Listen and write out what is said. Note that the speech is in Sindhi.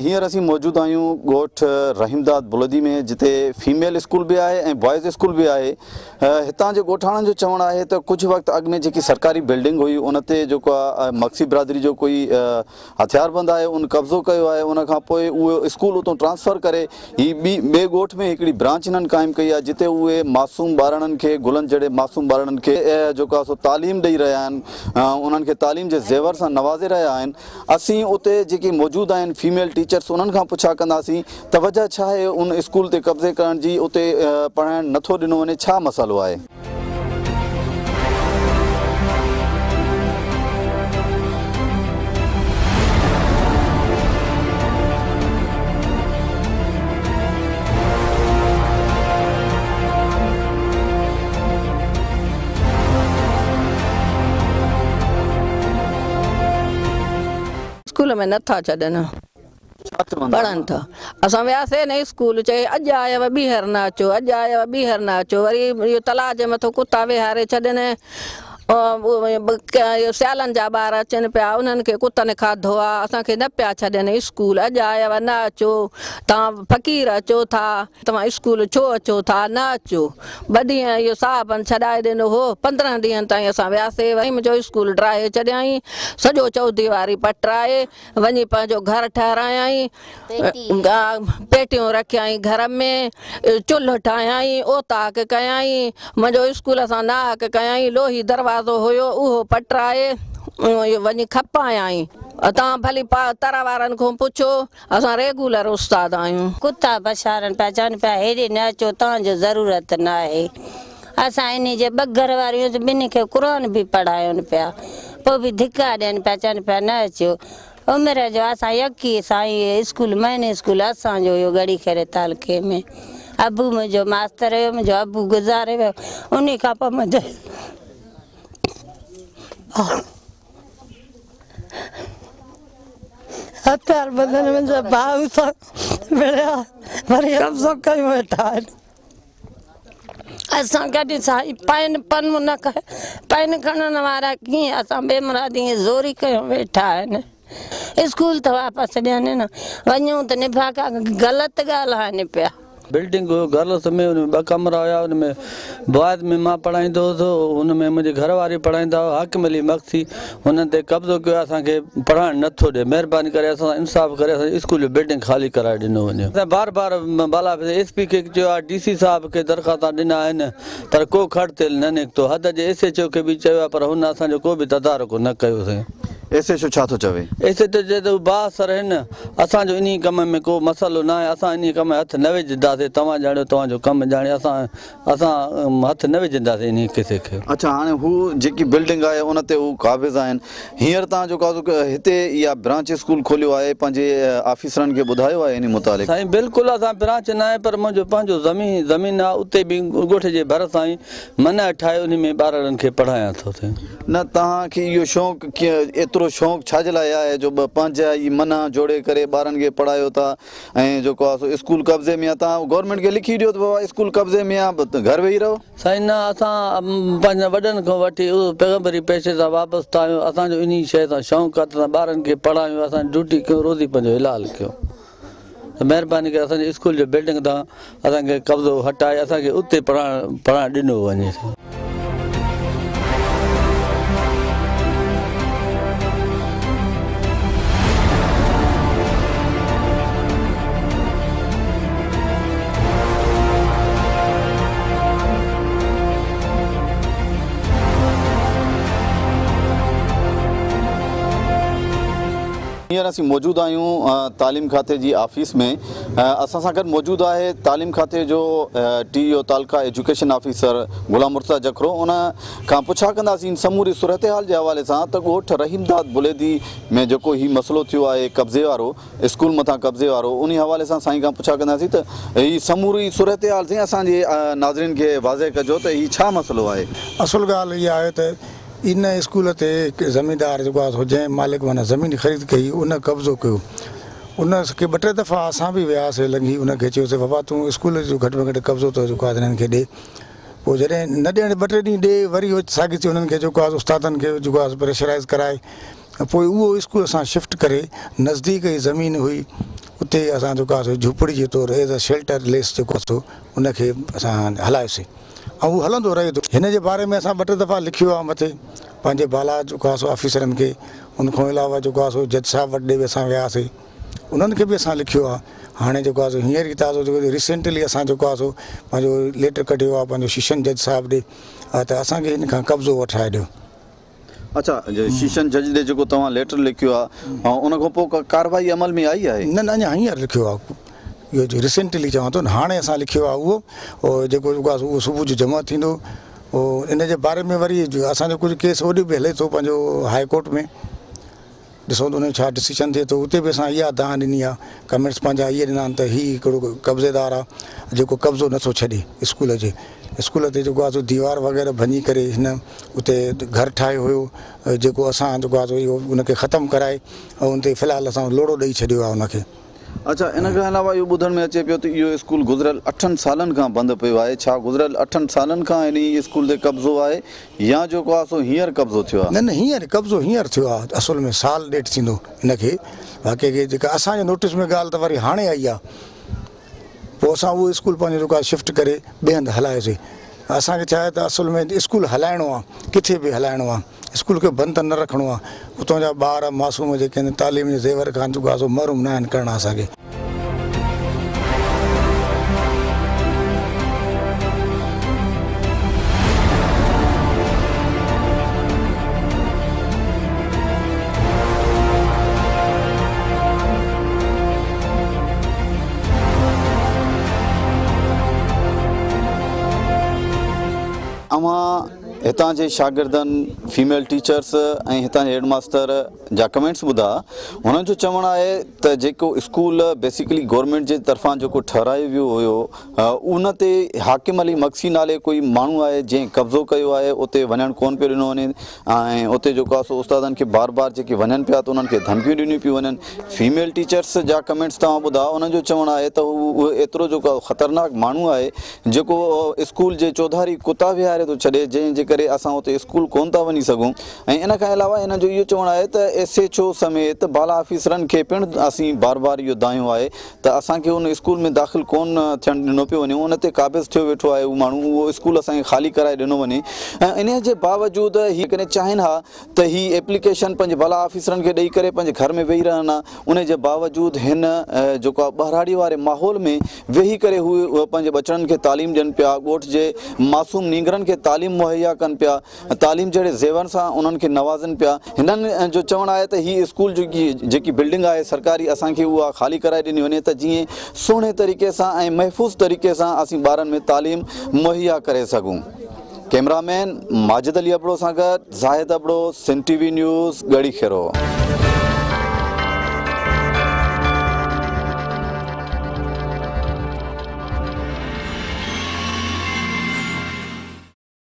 هينئر اسين موجود آهيون ڳوٺ رحيمداد بلدي ۾ جتي فيميل اسڪول به آهي ۽ بوائز اسڪول به آهي. هتان جي ڳوٺاڻن جو چوڻ آهي ته ڪجهه وقت اڳ ۾ جيڪي سرڪاري بلڊنگ هئي ان تي جيڪو آهي مگسي برادري جو ڪوئي هٿياربند آهي ان قبضو ڪيو آهي ان کان پوء اهو اسڪول اتان ٽرانسفر ڪري هي ٻي ٻئي ڳوٺ ۾ هڪڙي برانچ هنن قائم ڪئي آهي جتي اهي معصوم ٻارڙن کي گلن جهڙي معصوم ٻارڙن کي جيڪو آهي سو تعليم ڏئي رهيا آهن انهن کي تعليم جي زيور سان نوازي رهيا آهن. اسين اتي جيڪي موجود آهن فيميل ٽيچرس انهن کان پڇا ڪنداسين ته وجه ڇا آهي ان اسڪول تي قبضي ڪرڻ جي اتي پڙهائڻ نٿو ڏنو وڃي ڇا مسئلو آهي. اسڪول ۾ نٿا ڇڏن پڙهن ٿا اسان وياسي نه اسڪول چئي اڄ آيو ٻيهر نه اچو اڄ آيو ٻيهر نه اچو وري اهو تلاء جي مٿو ڪتا ويهاري ڇڏن سيالن جا ٻار اچن پيا انهن کي ڪتن کاڌو آ اسان کي نه پيا ڇڏن اسڪول اڄ آيو نه اچو توهان فقير اچو ٿا توهان اسڪول ڇو اچو ٿا نه اچو ٻه ڏينهن اهو صاحبن ڇڏائي ڏنو هو. 15 ڏينهن تائين اسان وياسي. وري منهنجو اسڪول ڊاهي ڇڏيائين. سڄو چوديواري پٽرائي وڃي پنهنجو گهر ٺهرايائين. پيٽيون رکيائين گهر ۾، چلهه ٺاهيائين، اوطاق ڪيائين. منهنجو اسڪول سان ناحق ڪيائين. لوهي دروازو هيو، اهو پٽرائي وڃي کپايائين. توهان ڀلي تر وارن کان پڇو. اسان ريگولر استاد آهيون. ڪتا بشارن پيا چون پيا هيڏي نه اچو توهان جو ضرورت ناهي. اسان انهي جي ٻه گهر واريون هيون ٻنهي کي قرآن به پڙهايون پيا پوء به ڌڪا ڏين پيا چون پيا نه اچو. عمر جو اسان يڪي سائين اسڪول مين اسڪول اسان جو هيو ڳڙهي خيري تعلقي ۾ ابو منهنجو ماستر هيو منهنجو ابو گذاري ويو انهي کان پوء منهنجو هٿيار بندن منهنجا ڀاء سان وڙهيا وري قبضو ڪيون ويٺا آهن اسان ڪڏهن سائين پين پن نه پين کڻڻ وارا ڪيئن اسان بي مرادي زوري ڪيون ويٺا آهن اسڪول ته واپس ڏين نه وڃون ته نفاقا غلط ڳالهائن پيا. بلڊنگ هيو گرلس ۾ ان ۾ ٻه ڪمرا هيا ان ۾ بوائز ۾ مان پڙهائيندو هوس ان ۾ منهنجي گهر واري پڙهائيندا هئا حاڪم علي مگسي هنن تي قبضو ڪيو اسان کي پڙهائڻ نه ٿو ڏي مهرباني ڪري اسان سان انصاف ڪري اسان جي اسڪول جو بلڊنگ خالي ڪرائي ڏنو وڃي اسان بار بار بالا آفيسر ايس پي کي چيو آهي ڊي سي صاحب کي درخواستان ڏنا آهن پر ڪو کڙ تيل نه نڪتو حد جي ايس ايڇ او کي به چيو آهي پر هن اسان جو ڪو به تدارڪ نه ڪيو سائين. ايس ايڇ او ڇا ٿو چوي؟ ايس ايڇ او چئي ٿو هو بااثر آهن اسان جو انهي ڪم ۾ ڪو مسئلو ناهي، اسان انهي ڪم ۾ هٿ نه وجهنداسين، توهان ڄاڻيو توهان جو ڪم ڄاڻي، اسان اسان هٿ نه وجهنداسين انهي قصي کي. اڇا هاڻي هو جيڪي بلڊنگ آهي ان تي هو قابض آهن، هينئر توهان جيڪو آهي سو هتي اها برانچ اسڪول کوليو آهي پنهنجي آفيسرن کي ٻڌايو آهي انهي متعلق؟ سائين بلڪل اسان برانچ ناهي پر منهنجو پنهنجو زمين زمين آهي اتي به ڳوٺ جي ڀر سان ئي منع ٺاهي انهي ۾ ٻارڙن کي پڙهايان ٿو ٿي. نه توهان کي اهو شوق ڪيئن ايترو شوق ڇا جي لاء آهي جو پنهنجا ئي منع جوڙي ڪري ٻارن کي پڙهايو ٿا ۽ جيڪو آهي سو اسڪول قبضي ۾ آهي توهان گورنمينٽ کي لکي ڏيو ته بابا اسڪول قبضي ۾ آهي گهر ويهي رهو. سائين نه اسان پنهنجن وڏن کان وٺي پيغمبري پيشي سان وابسته آهيون اسان جو انهي شيء سان شوق آهي ته اسان ٻارن کي پڙهايون اسان ڊيوٽي ڪيون روزي پنهنجو حلال ڪيون. ته مهرباني ڪري اسان جي اسڪول جو بلڊنگ تان اسان کي قبضو هٽائي اسان کي اتي پڙهائڻ پڙهائڻ ڏنو وڃي. هينئر اسين موجود آهيون تعليم کاتي جي آفيس ۾ اسان سان گڏ موجود آهي تعليم کاتي جو ٽي او تعلقه ايجوڪيشن آفيسر غلام مرتضيٰ جکرو ان کان پڇا ڪنداسين سموري صورتحال جي حوالي سان ته ڳوٺ رحيم داد بليدي ۾ جيڪو هي مسئلو ٿيو آهي قبضي وارو اسڪول مٿان قبضي وارو انهي حوالي سان سائين کان پڇا ڪنداسين ته هي سموري صورتحال سائين اسان جي ناظرين کي واضح ڪجو ته هي ڇا مسئلو آهي. اصل ڳالهه اها آهي ته ان اسڪول تي هڪ زميندار جيڪو آهي سو جنهن مالڪ معنيٰ زمين خريد ڪئي ان قبضو ڪيو. ان کي ٻه ٽي دفعا اسان به وياسي لنگهي ان کي چيوسي بابا تون اسڪول جو گهٽ ۾ گهٽ قبضو ته جيڪو آهي هنن کي ڏي. پوء جڏهن نه ڏيڻ ٻه ٽي ڏينهن ڏي وري ساڳي ٿي انهن کي جيڪو آهي استادن کي جيڪو آهي پريشرائز ڪرائي پوء اهو اسڪول اسان شفٽ ڪري نزديڪ ئي زمين هئي. اتي اسان جيڪو آهي سو جهوپڙي جي طور ايز ا شيلٽر ليس جيڪو آهي سو ان کي اسان هلايوسين ۽ اهو هلندو رهي ٿو. هن جي باري ۾ اسان ٻه ٽي دفعا لکيو آهي مٿي پنهنجي بالا جيڪو آهي سو آفيسرن کي، ان کان علاوه جيڪو آهي سو جج صاحب وٽ ڏي به اسان وياسين، انهن کي به اسان لکيو آهي. هاڻي جيڪو آهي سو هينئر ئي تازو جيڪو ريسينٽلي اسان جيڪو آهي سو پنهنجو ليٽر ڪڍيو آهي پنهنجو شيشن جج صاحب ڏي ته اسان کي هن کان قبضو وٺرائي ڏيو. اڇا شيشن جج ڏي جيڪو توهان ليٽر لکيو آهي ان کان پوء ڪا ڪارروائي عمل ۾ آئي آهي؟ نه نه اڃا هينئر لکيو آهي، اهو جو ريسينٽلي چوان ٿو نه هاڻي اسان لکيو آهي اهو جيڪو جيڪو آهي اهو صبح جو جمع ٿيندو. ان جي باري ۾ وري اسان جو ڪجهه ڪيس اوڏي به هلي ٿو پنهنجو هاء ڪورٽ ۾، ڏسون ته ان جو ڇا ڊسيشن ٿئي ٿو. اتي به اسان اها دانهن ڏني آهي، ڪمينٽس پنهنجا اهي ڏنا آهن ته هي هڪڙو قبضيدار آهي جيڪو قبضو نٿو ڇڏي اسڪول جي، اسڪول تي جيڪو آهي سو ديوار وغيره ڀڃي ڪري هن اتي گهر ٺاهيو هيو، جيڪو اسان جيڪو آهي سو اهو ان کي ختم ڪرائي ۽ ان تي في الحال اسان لوڙهو ڏئي ڇڏيو آهي ان کي. اڇا ان کان علاوه اهو ٻڌڻ ۾ اچي پيو ته اهو اسڪول گذريل اٺن سالن کان بند پيو آهي، ڇا گذريل اٺن سالن کان انهي اسڪول تي قبضو آهي يا جيڪو آهي سو هينئر قبضو ٿيو آهي؟ نه نه هينئر قبضو هينئر ٿيو آهي، اصل ۾ سال ڏيڍ ٿيندو ان کي واقعي کي، جيڪا اسان جي نوٽيس ۾ ڳالهه ته وري هاڻي آئي آهي، پوء اسان اهو اسڪول پنهنجو جيڪو آهي شفٽ ڪري ٻئي هنڌ هلايوسي. اسان کي ڇا آهي ته اصل ۾ اسڪول هلائڻو آهي، ڪٿي به هلائڻو آهي، اسڪول کي بند ته نه رکڻو آهي، اتان جا ٻار معصوم جيڪي آهن تعليم جي زيور کان جيڪو آهي سو محروم نه آهن ڪرڻا اسان کي. اوهان هتان جي شاگردن، فيميل ٽيچرس ۽ هتان جي هيڊ ماستر جا ڪمينٽس ٻڌا. هنن جو چوڻ آهي ته جيڪو اسڪول بيسيڪلي گورنمينٽ جي طرفان جيڪو ٺهرايو ويو هيو ان تي حاڪم علي مگسي نالي ڪوئي ماڻهو آهي جنهن قبضو ڪيو آهي اتي وڃڻ ڪونه پيو ڏنو وڃي ۽ اتي جيڪو آهي سو استادن کي بار بار جيڪي وڃن پيا ته انهن کي ڌمڪيون ڏنيون پيون وڃن. فيميل ٽيچرس جا ڪمينٽس توهان ٻڌا، انهن جو چوڻ آهي ته هو ايترو جيڪو آهي خطرناڪ ماڻهو آهي جيڪو اسڪول جي چوڌاري ڪتا ويهاري ٿو ڇڏي جنهن جي ڪري اسان اتي اسڪول ڪونه ٿا وڃي سگهون ۽ ان کان علاوه انهن جو اهو چوڻ آهي ته ايس ايڇ او سميت بالا آفيسرن کي پڻ اسين بار بار اهو دانهيو آهي ته اسان کي ان اسڪول ۾ داخل ڪونه ٿيڻ ڏنو پيو وڃي، ان تي قابض ٿيو ويٺو آهي اهو ماڻهو، اهو اسڪول اسان کي خالي ڪرائي ڏنو وڃي ۽ انهيء جي باوجود هي جيڪڏهن چاهين ها ته هي ايپليڪيشن پنهنجي بالا آفيسرن کي ڏئي ڪري پنهنجي گهر ۾ ويهي رهن ها، انهي جي باوجود هن جيڪو آهي ٻهراڙي واري ماحول ۾ ويهي ڪري هو پنهنجي ٻچڙن کي تعليم ڏين پيا، ڳوٺ جي معصوم نينگرن کي تعليم مهيا ڪن پيا. تعليم جهڙي زيور سان انهن کي نوازن پيا. هنن جو چوڻ آهي ته هي اسڪول جي جيڪي بلڊنگ آهي سرڪاري اسان کي اها خالي ڪرائي ڏني وڃي ته جيئن سهڻي طريقي سان ۽ محفوظ طريقي سان اسين ٻارن ۾ تعليم مهيا ڪري سگهون. ڪئميرا مين ماجد علي ابڙو سان گڏ Zahid Abro, Sindh T V news, Garhi Khero.